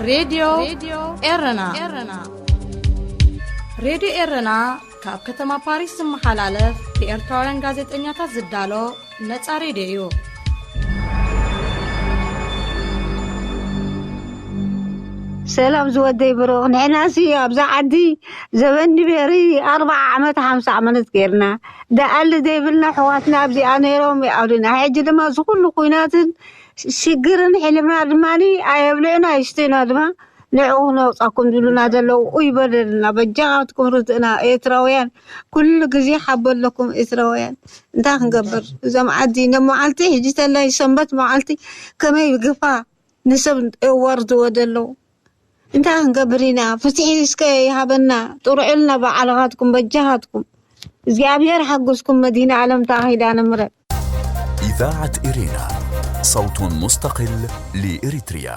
ሬድዮ ኤረና። ሬድዮ ኤረና ካብ ከተማ ፓሪስ ዝመሓላለፍ ብኤርትራውያን ጋዜጠኛታት ዝዳሎ ነጻ ሬድዮ እዩ። ሰላም ዝወደይ ብሩኽ፣ ንሕናሲ ኣብዛ ዓዲ ዘበን ድቤሪ ኣርባዓ ዓመት ሓምሳ ዓመት ገይርና፣ ደኣሊ ዘይብልና ኣሕዋትና ኣብዚኣ ነይሮም ይኣሉና። ሕጂ ድማ እዚ ኩሉ ኩናትን ሽግርን ሕልምና ድማ ኣየብልዑና ይስቱና ድማ ንዕኡ ክነውፃኩም ዝብሉና ዘለዉ። ኡይ በደልና፣ በጃኻትኩም ርትእና ኤርትራውያን፣ ኩሉ ግዜ ሓቦ ኣለኩም ኤርትራውያን። እንታይ ክንገብር? እዞም ዓዲ ነመዓልቲ ሕጂ ተላይ ሰንበት መዓልቲ ከመይ ግፋ ንሰብ እወር ዝወደ ኣለዉ። እንታይ ክንገብር ኢና? ፍትሒ እስከ ይሃበና። ጥርዑልና በዓልኻትኩም በጃኻትኩም። እግዚኣብሔር ሓግዝኩም። መዲና ዓለም ተዋሂዳ ንምረት إذاعة إرينا، صوت مستقل لإريتريا.